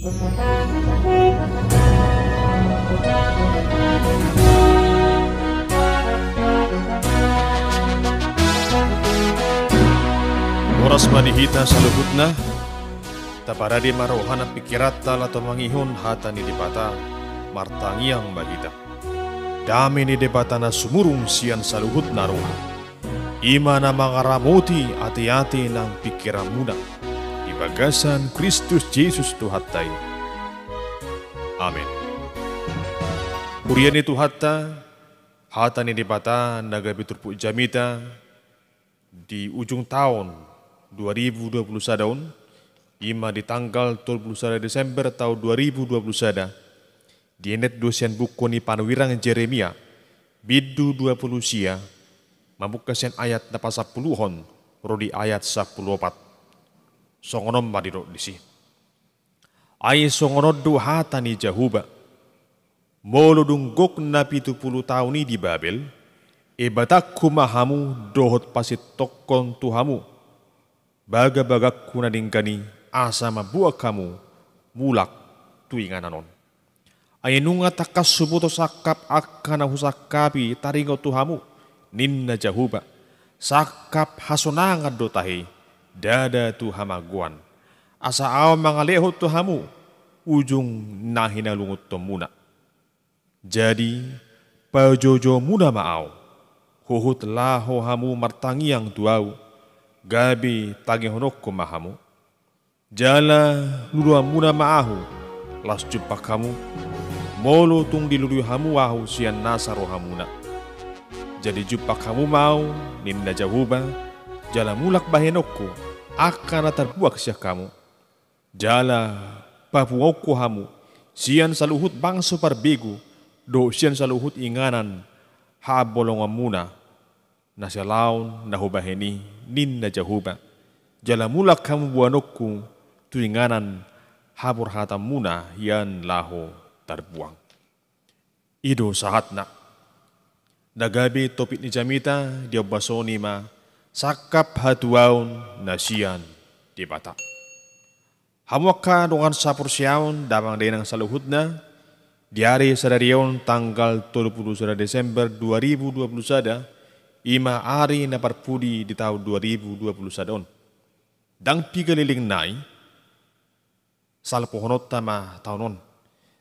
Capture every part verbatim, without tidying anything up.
Horas ma di hita saluhutna. Taparade ma roha nang pingkiranta laho mangihut hata ni Debata. Martangiang ma hita. Dame ni Debata na sumurung sian saluhutna roha, i ma na mangaramoti ateate nang pingkiranmuna di bagasan Kristus Jesus Tuhanta i. Amen. Huria ni Tuhanta, hata ni Debata na gabe turpuk jamita di ujung taon dua ribu dua puluh sada on, i ma di tanggal tolu puluh sada Desember taon dua ribu dua puluh sada, dienet do sian buku ni panurirang Jeremia, bindu dua puluh sia, mamungka sian ayat na pasampuluhon ro di ayat sampulu opat. Songon on ma didok disi. Ai songon on do hata ni Jahowa: Molo dung gok na pitu pulu taon i di Babel, ebatangku ma hamu dohot pasintongkon tu hamu bagabagangku na denggan i, asa mambuat hamu mulak tu inganan on. Ai nunga tangkas huboto sangkap angka na husangkapi taringot tu hamu, ninna Jahowa, sangkap hasonangan do tahe, ndada tu hamagoan, asa ahu mangalehon tu hamu ujung na hinalungunhonmuna. Jadi, pajoujou muna ma ahu, huhut laho hamu martangiang tu ahu, gabe tangihononku ma hamu. Jala luluan muna ma ahu, laos jumpang hamu, molo tung dilului hamu ahu sian nasa rohamuna. Jadi jumpang hamu ma ahu, ninna Jahowa, jala mulak bahenonku angka na tarbuang sian hamu. Jala papunguonku hamu sian saluhut bangso parbegu dohot sian saluhut inganan haambolonganmuna na salaon na hubahen i, ninna Jahowa, jala mulak hamu boanonku tu inganan haborhatanmuna hian laho tarbuang. I do sahatna. Na gabe topik ni jamita di ombas on i ma sangkap hatuaon na sian Debata. Hamu angka dongan saporseaon, damang dainang saluhutna, di ari sadari on tanggal tolu pulu sada Desember dua ribu dua pulu sada, i ma ari na parpudi di taon dua ribu dua pulu sada on. Ndang piga leleng nai, salpuhononta ma taon on.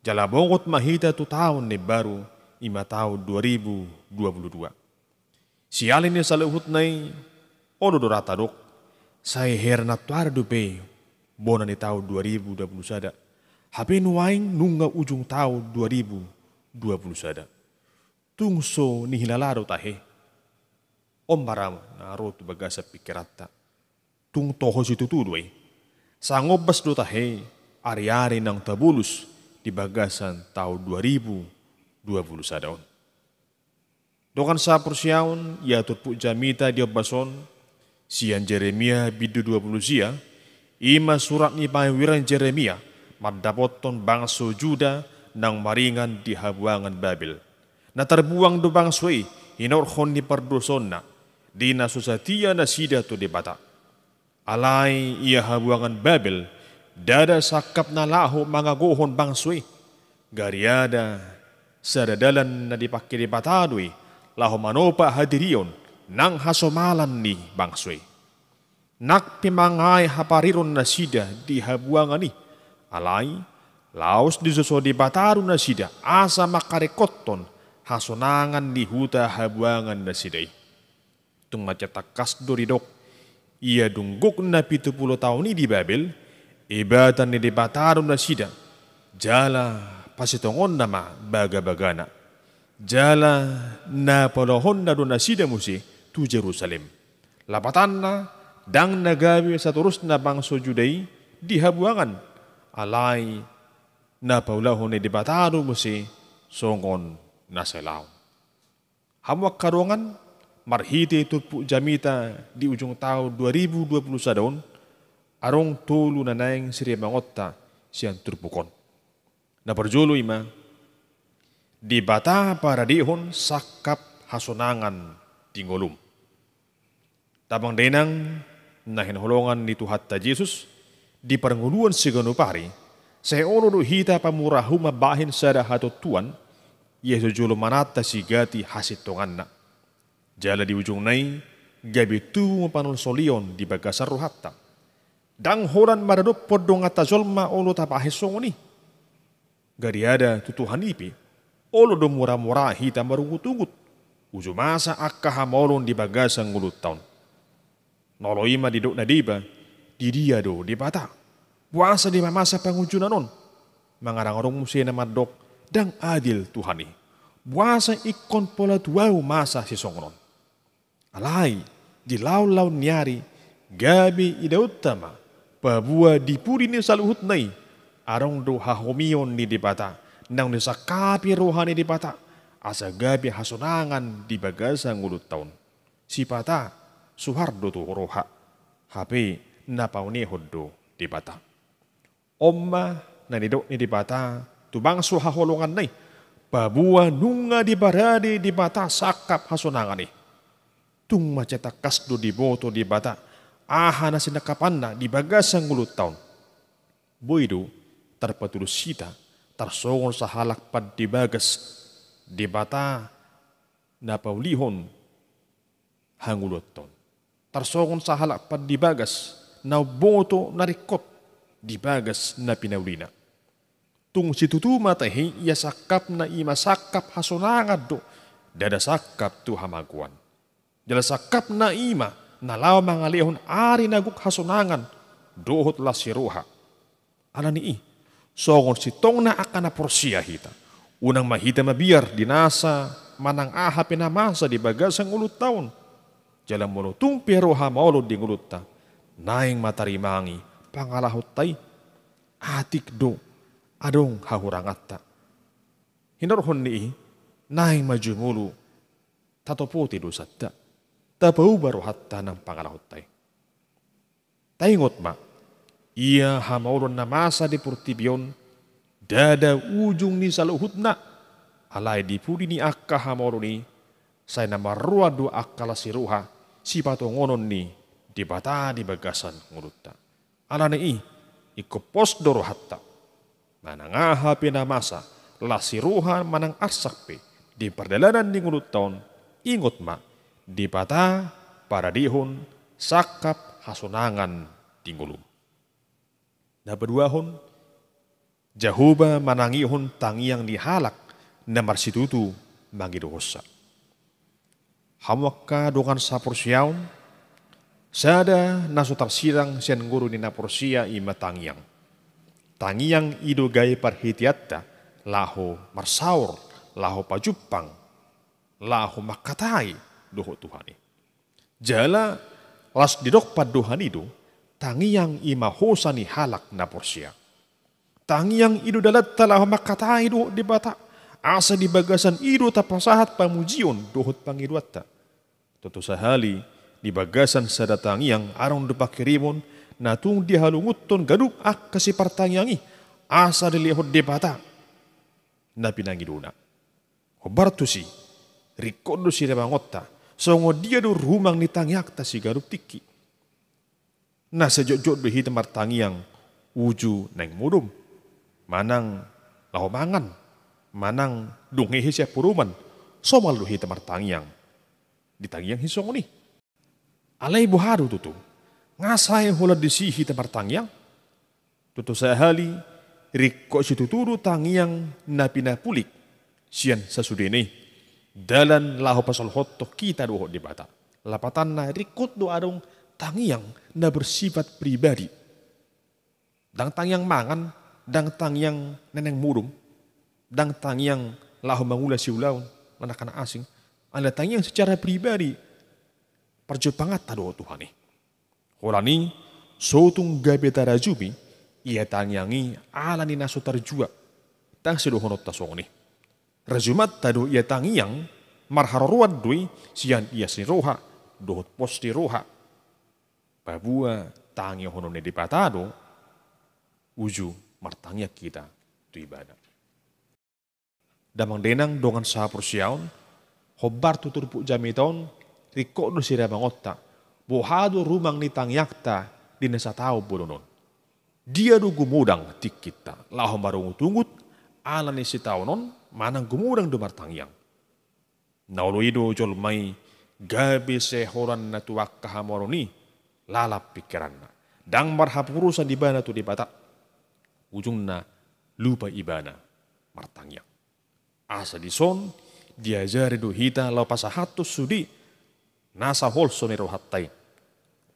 Jala bongot ma hita tu taon na imbaru, i ma taon dua ribu dua pulu dua. Siala ni saluhutna i, olo do ra tadok, sai heran antuari dope bona ni taon dua ribu dua pulu sada. Hape nuaeng nunga ujung taon dua ribu dua pulu sada. Tung so nihilala do tahe. On ma ra na ro tu bagasan pingkiranta. Tung toho situtu do i. Sangombas do tahe ari-ari naung tabolus di bagasan taon dua ribu dua pulu sada on. Dongan saporseaon, ia turpuk jamita di ombas on, sian Jeremia bindu dua pulu sia, i ma surat ni panurirang Jeremia, mandapothon bangso Juda naung maringan di habuangan Babel. Na tarbuang do bangso i, hinorhon ni pardosaonna, di na so satia nasida tu Debata. Alai ia habuangan Babel, ndada sangkap na laho mangagohon bangso i. Gariada, sada dalan na dipangke Debata do i, laho manopa hadirion, nang hasomalan ni bangso i. Nang pe mangae hapariron nasida di habuangan i. Alai, laos disoso Debata do nasida, asa mangkaringkothon hasonangan ni huta habuangan nasida i. Tung mansai tangkas do didok, ia dung gok na pitu pulu taon i di Babel, ebatan ni Debata do nasida, jala pasitongonna ma bagabagana. Jala na paulahonna do nasida muse tu Jerusalem. Lapatanna, ndang na gabe satorusna bangso Juda i di habuangan, alai na paulahon ni Debata do muse songon na salaon. Hamu angka dongan, marhite turpuk jamita di ujung taon dua ribu dua pulu sada on, adong tolu na naeng sirimangonta sian turpuk on. Na parjolo i ma, Debata paradehon sangkap hasonangan di ngolum. Damang dainang na hinaholongan ni Tuhanta Jesus, di parngoluon siganup ari, Sai olo do hita pamurahu mambahen sada hatontuan, ia so jolo mananta sigati hasintonganna. Jala di ujungna i, gabe tubu ma panolsolion di bagasan rohanta. Ndang holan maradophon donganta jolma olo tabahen songon i. Gariada tu Tuhan i pe, olo do muramura hita marungutungut, uju masa angka hamaolon di bagasan ngolunta on. Na olo i ma didok na deba, di dia do Debata? Boasa dipa masa pangunjunan on? Mangarangorung muse na mandok, ndang adil Tuhan i. Boasa ingkon pola tu ahu masa sisongon on? Alai, di laonlaon ni ari, gabe idaonta ma, paboa di pudi ni saluhutna i, adong do hahomion ni Debata, naung disangkapi roha ni Debata, asa gabe hasonangan di bagasan ngolunta on. Sipata, suhar do tu roha, hape na paunehon do Debata. On ma na nidok ni Debata tu bangso haholonganna i, paboa nunga diparade Debata sangkap hasonangan i. Tung mansai tangkas do diboto Debata aha na sinangkapanna di bagasan ngolunta on. Boi do tarpatulus hita tarsongon sahalak pande bagas Debata na paulihon hangoluanta on. Tarsongon sahalak pande bagas na umboto na ringkot di bagas na pinaulina. Tung situtu ma tahe ia sangkapna i ma sangkap hasonangan do, ndada sangkap tu hamagoan. Jala sangkapna i ma na laho mangalehon ari na gok hasonangan dohot las ni roha. Alani i, songon sintongna angka na porsea hita, unang ma hita mabiar di nasa manang aha pe na masa di bagasan ngolunta on. Jala molo tung pe ro hamaolon di ngolunta, naeng ma tarimangi pangalahonta i. Atik do adong hahuranganta. Hinorhon ni i, naeng ma jumolo tatopoti dosanta, tapauba rohanta nang pangalahonta i. Taingot ma, ia hamaolon na masa di portibi on, ndada ujung ni saluhutna, alai di pudi ni angka hamaolon i, sai na marroan do angka las ni roha, sipatongonon ni Debata di bagasan ngolunta. Alani i, ingkon pos do rohanta. Manang aha pe na masa, las ni roha manang arsak pe, di pardalanan ni ngolunta on, ingot ma, Debata paradehon sangkap hasonangan di ngolum. Na paduahon, Jahowa manangihon tangiang ni halak na marsitutu mangidohonsa. Hamu angka dongan saporseaon, sada na so tarsirang sian ngolu ni na porsea i ma tangiang. Tangiang i do gabe parhiteanta laho marsaor, laho pajumpang, laho mangkatai dohot Tuhan i. Jala laos didok pandohan i do, tangiang i ma hosa ni halak na porsea. Tangiang i do dalanta laho mangkatai dohot Debata, asa di bagasan i do tapasahat pamujion dohot pangidoanta. Toto sahali, di bagasan sada tangiang adong do panghirimon na tung dihalungunhon ganup angka sipartangiang i, asa dilehon Debata na pinangidona. Hombar tusi, ringkot do siribangonta, songon dia do rumang ni tangiangta siganup tingki. Na sai jotjot do hita martangiang uju naeng modom, manang laho mangan, manang dung hehe sian podoman, somal do hita martangiang. Di tangiang i songon i. Alai boha do tutu? Nga sai holan disi hita martangiang? Tutu sahali, ringkot situtu do tangiang na pinapulik sian sasudena i, dalan laho pasolhothon hita dohot Debata. Lapatanna ringkot do adong tangiang na bersifat pribadi. Ndang tangiang mangan, ndang tangiang naeng modom, ndang tangiang laho mangula siulaon manang na asing, alai tangiang secara pribadi parjumpanganta dohot Tuhan i. Holan i, so tung gabe tarajumi ia tangiang i ala ni na so tarjua. Ndang sai dohononta songon i. Rajumanta do ia tangiang, marharoroan do i sian ias ni roha dohot pos ni roha. Paboa tangianghon ni Debata do uju martangiang hita tu Ibana. Damang dainang dongan sahaporseaon, hombar tu turpuk jamita on, ringkot do siribangonta, boha do rumang ni tangiangta di na sataon bolon on. Dia do gumodang tingkinta laho marungutungut ala ni sitaonon manang gumodang do martangiang. Na olo i do jolma i gabe sai holan na tu angka hamoraon i lalap pingkiranna, ndang marhaposan ibana tu Debata. Ujungna lupa ibana martangiang. Asa dison diajari do hita laho pasahathon sude nasa holso ni rohanta i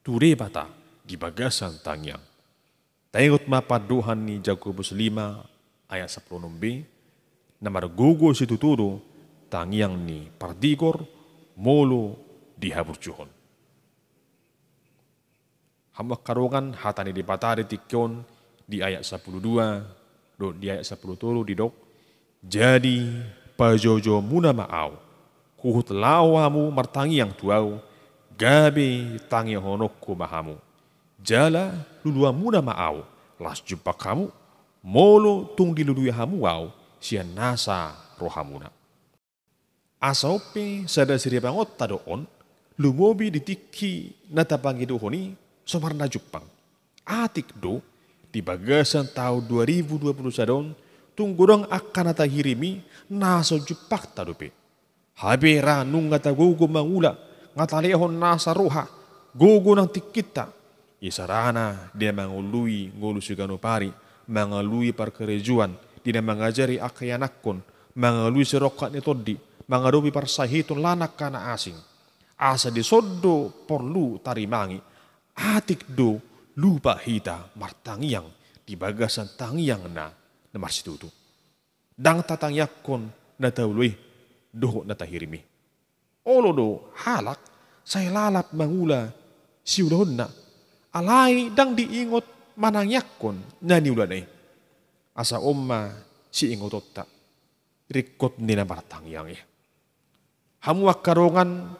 tu Debata di bagasan tangiang. Taingot ma pandohan ni Jakobus lima ayat sampulu onom b, na margogo situtu do tangiang ni partigor molo dihaburjuhon. Hamu angka dongan, hata ni Debata di tingki on di ayat sampulu dua dohot di ayat sampulu tolu didok, jadi pajoujou muna ma ahu, huhut laho hamu martangiang tu ahu, gabe tangihononku ma hamu. Jala luluan muna ma ahu, laos jumpang hamu, molo tung dilului hamu ahu sian nasa rohamuna. Asa on pe sada siribangonta do on, lumobi di tingki na tapangidohon i so marna jumpang. Atik do di bagasan taon dua ribu dua puluh sada on, tung godang angka na tahirim i na so jumpangta dope. Hape ra nunga tagogo mangula, nga talehon nasa roha, gogo nang tingkinta. Isarana di na mangalului ngolu siganup ari, mangalului parkarejoan, di na mangajari angka ianakhon, mangalului sirongkap ni tondi, mangadopi parsahiton lan angka na asing. Asa dison do porlu tarimangi, atik do lupa hita martangiang di bagasan tangiangna na marsitutu. Ndang tatangiangkon na taula i dohot na tahirim i. Olo do halak sai lalap mangula siulaonna, alai ndang diingot manangiangkon na niulana i. Asa on ma siingotonta, ringkot ni na martangiang i. Hamu angka dongan,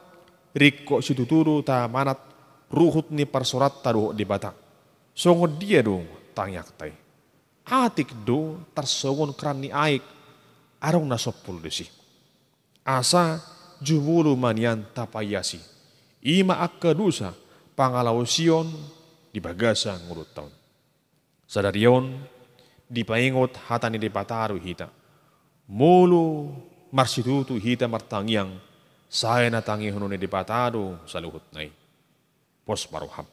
ringkot situtu do taamanat ruhut ni parsaoranta dohot Debata. Songon dia do tangiangta i? Atik do tarsongon keran ni aek, adong na sompul disi. Asa jumolo ma nian tapaiasi, i ma angka dosa pangalaosion di bagasan ngolunta on. Sadari on dipaingot hata ni Debata do hita. Molo marsitutu hita martangiang, sai na tangihonon ni Debata do saluhutna i. Pos ma roham.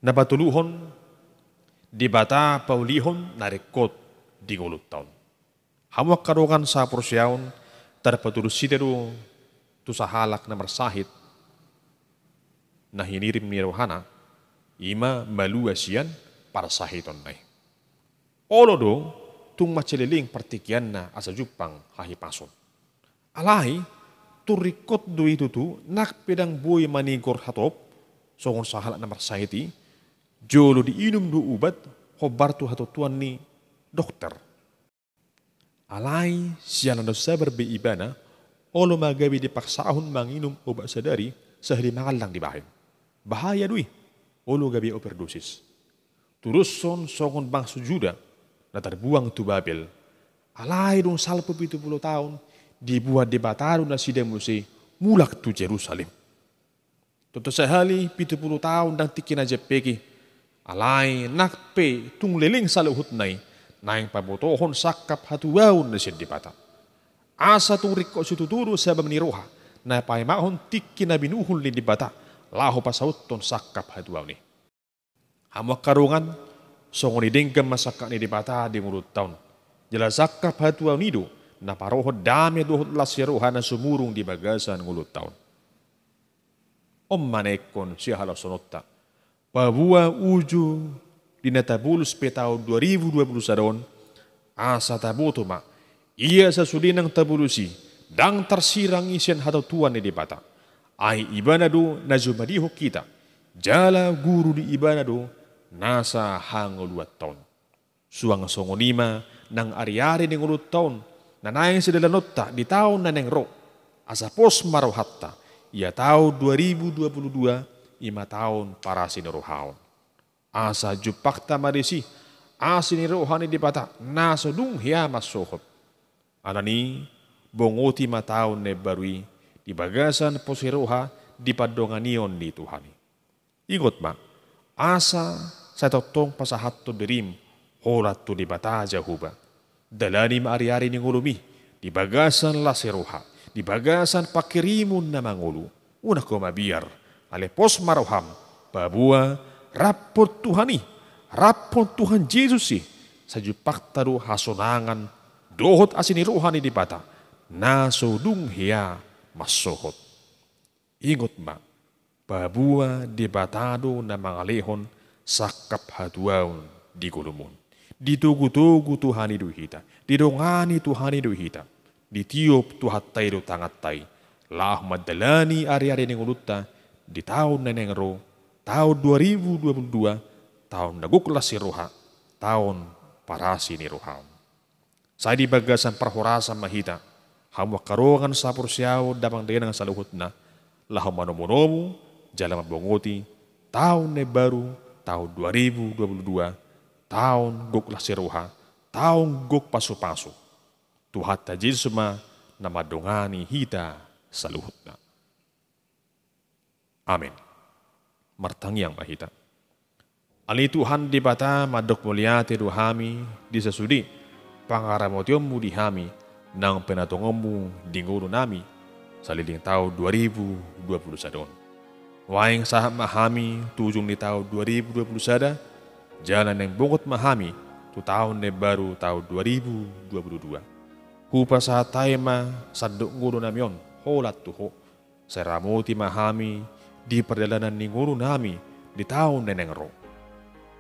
Na patoluhon, Debata paulihon na ringkot di ngolunta on. Hamu angka dongan sahaporseaon, tarpatulus hita do tu sahalak na marsahit na hinirim ni rohana, i ma malua sian parsahitonna i. Olo do tung mansai leleng partingkianna asa jumpang hahipason. Alai tung ringkot do i tutu, nang pe ndang boi manigor hatop songon sahalak na marsahit i, jolo diinum do ubat hombar tu hatuatuan ni dokter. Alai siala na sabar be ibana, olo ma gabe dipaksahon manginum obat sadari sahali mangallang dibahen. Bahaya do i, olo gabe overdosis. Tudoshon songon bangso Juda na tarbuang tu Babel. Alai dung salpu pitu pulu taon, dibuat Debata do nasida muse mulak tu Jerusalem. Tontu sahali pitu pulu taon ndang tingki na jempek i, alai nang pe tung leleng saluhutna i, naeng pabotohon sangkap hatuaon na sian Debata. Asa tung ringkot situtu do sabam ni roha na paimahon tingki na binuhul ni Debata laho pasauthon sangkap hatuaon i. Hamu angka dongan, songon i denggan ma sangkap ni Debata di ngolunta on. Jala sangkap hatuaon i do na parohon dame dohot las ni roha na sumurung di bagasan ngolunta on. On ma na ingkon sihalashononta, paboa uju di na tabolus pe taon dua ribu dua pulu sada on, asa taboto ma ia sasude nang tabolus i ndang tarsirang i sian hatuatuan ni Debata. Ai Ibana do na jumadihon hita, jala guru ni Ibana do nasa hangoluanta on. Suang songon i ma nang ariari ni ngolunta on na naeng sidalanonta di taon na naeng ro, asa pos ma rohanta, ia taon dua ribu dua pulu dua i ma taon parasi ni roha on. Asa jumpangta ma disi asi ni roha ni Debata na so dung hea mansohot. Alani i, bongoti ma taon na imbaru i di bagasan pos ni roha di pandonganion ni Tuhan i. Ingot ma, asa Sai tongtong pasahathon dirim holan tu Debata Jahowa. Dalani ma ari-ari ni ngolumi di bagasan las ni roha, di bagasan panghirimon na mangolu. Unang ho mabiar, alai pos ma roham, paboa rap Tuhan i, rap Tuhan Jesus i, sai jumpangta do hasonangan dohot asi ni roha ni Debata na so dung hea mansohot. Ingot ma, paboa Debata do na mangalehon sangkap hatuaon di ngolum on. Ditogu-togu Tuhan i do hita, didongani Tuhan i do hita, ditiop Tuhanta i do tanganta i, laho mandalani ari-ari ni ngolunta di taon na naeng ro, taon dua ribu dua puluh dua, taon na gok las ni roha, taon parasi ni roha. Sai di bagasan parhorasan ma hita, hamu angka dongan saporseaon damang dainang saluhutna, laho manomu-nomu jala mambongoti taon na baru, taon dua ribu dua puluh dua, taon gok las ni roha, taon gok pasu-pasu. Tuhanta Jesus ma na mandongani hita saluhutna. Amen. Martangiang ma hita. Ale Tuhan Debata, mandok mauliate do hami di sasude pangaramotionmu di hami, naung pinatongonmu di ngolunami saleleng taon dua ribu dua puluh sada on. Nuaeng sahat ma hami tu ujung ni taon dua ribu dua puluh sada, jala naeng bongot ma hami tu taon na baru, taon dua ribu dua puluh dua. Hupasahat hami ma sandok ngolunami on holan tu Ho. Sai ramoti ma hami di pardalanan ni ngolunami di taon na naeng ro.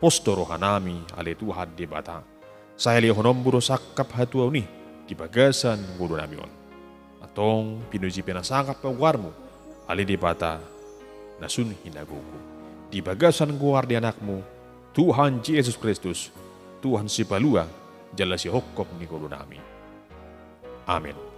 Pos do rohanami, ale Tuhan Debata. Sai lehononmu do sangkap hatuaon i di bagasan ngolunami on. Antong pinuji pe na sangap ma goarmu, ale Debata na sun hinagogo. Di bagasan goar ni Anakmu, Tuhan Jesus Kristus, Tuhan sipalua jala sihophop ni ngolunami. Amen.